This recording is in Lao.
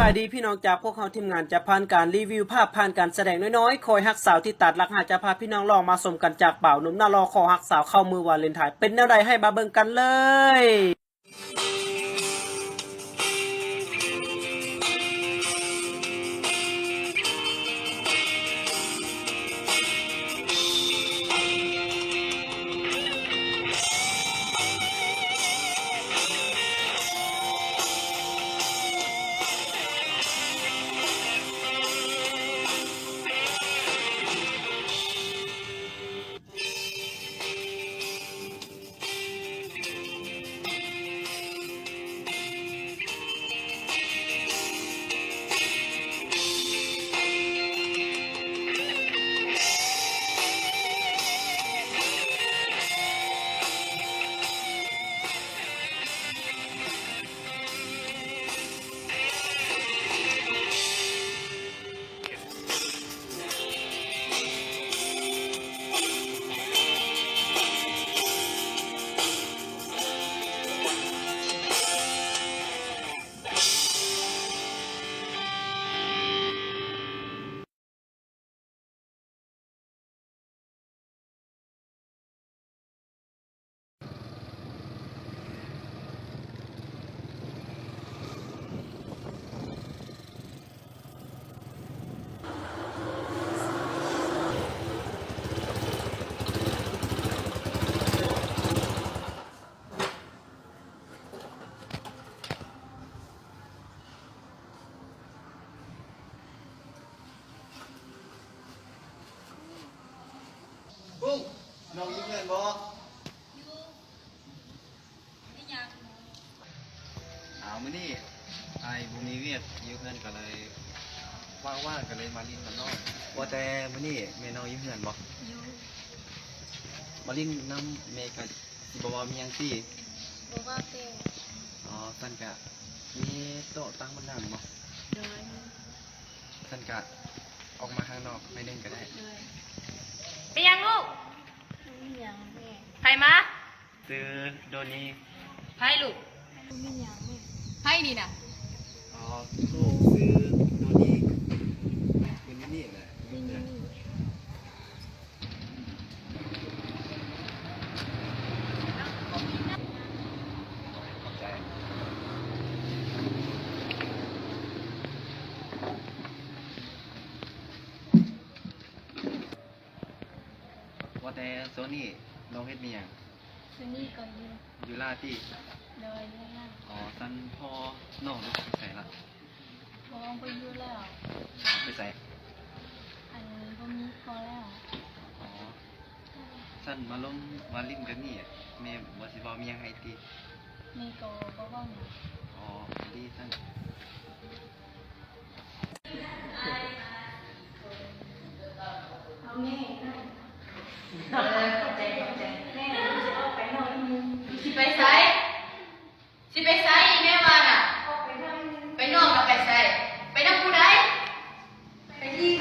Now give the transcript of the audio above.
ສະບາຍດີພີ່ນ້ອງຈາກພວກເຮົາທີມງານຈະພານການຣີວິວພາບຜ່ານການສະແດງນ້ອຍໆ ຄອຍຮັກສາວທີ່ຕາດລັກຫ້າ ຈະພາພີ່ນ້ອງລອງມາຊົມກັນຈາກບ່າວໜຸ່ມໜ້າຫຼໍ່ຂໍຮັກສາວເຂົ້າມື້ວາເລັນທາຍ ເປັນແນວໃດໃຫ້ມາເບິ່ງກັນເລີຍ. ກຸ້ງ ນ້ອງຢູ່ເຮືອນບໍ່? ຢູ່. ມີຫຍັງ? ອ້າວ ມື້ນີ້ອ້າຍບໍ່ມີວຽກຢູ່ເຮືອນ ກໍເລີຍວ່າງໆ ກໍເລີຍມາຫຼິ້ນນຳນ້ອງ. ວ່າແຕ່ມື້ນີ້ແມ່ນ້ອງຢູ່ເຮືອນບໍ່? ຢູ່. ມາຫຼິ້ນນຳແມ່ກໍຊິບໍ່ເວົ້າມີຫຍັງຕິ? ບໍ່ເວົ້າແຕ່. ອໍ ຊັ້ນກະມີໂຕະຕັ່ງມານັ່ງບໍ່? ໂດຍ. ຊັ້ນກະອອກມາຂ້າງນອກໜ້ອຍໜຶ່ງກໍໄດ້. ໂດຍ. ເປັນຫຍັງລູກ? ບໍ່ມີຫຍັງແມ່. ໃຜມາ? ຊື່ໂດນີ. ໃຜລູກ? ບໍ່ມີຫຍັງແມ່. ໃຜນີ້ນະ? ອໍ ລູກຊື່ໂດນີ ເປັນຢູ່ນີ້ແຫຼະ. ເປັນຢູ່ນີ້. ວ່າແຕ່ໂຊນີ້ນ້ອງເຮັດແມ່ນຫຍັງ? ໂຊນີ້ກໍຢູ່ ຢູ່ລາວຕິ? ໂດຍ ຢູ່ລາວ. ອໍ ຊັ້ນພໍ່ນ້ອງໄປໃສລະ? ພໍ່ໄປຢູ່ແລ້ວ. ໄປໃສ? ອັນ ບໍ່ມີພໍ່ແລ້ວ. ອໍ ຊັ້ນມາລົມມາຫຼິ້ນກັນນີ້ ແມ່ບໍ່ຊິເວົ້າມີຫຍັງໃຫ້ຕິ? ແມ່ກໍບໍ່ເວົ້າຫຍັງ. ອໍ ດີຊັ້ນ. ເອົາແມ່. ເອີ ຂອບໃຈ ຂອບໃຈ. ແມ່ ຊິອອກໄປນອກອີກ. ຊິໄປໃສ? ຊິໄປໃສ? ແມ່ວ່ານະ. ອອກໄປນອກອີກ. ໄປນອກລະໄປໃສ? ໄປນຳຜູ້ໃດ? ໄປຫຼິ້ນ.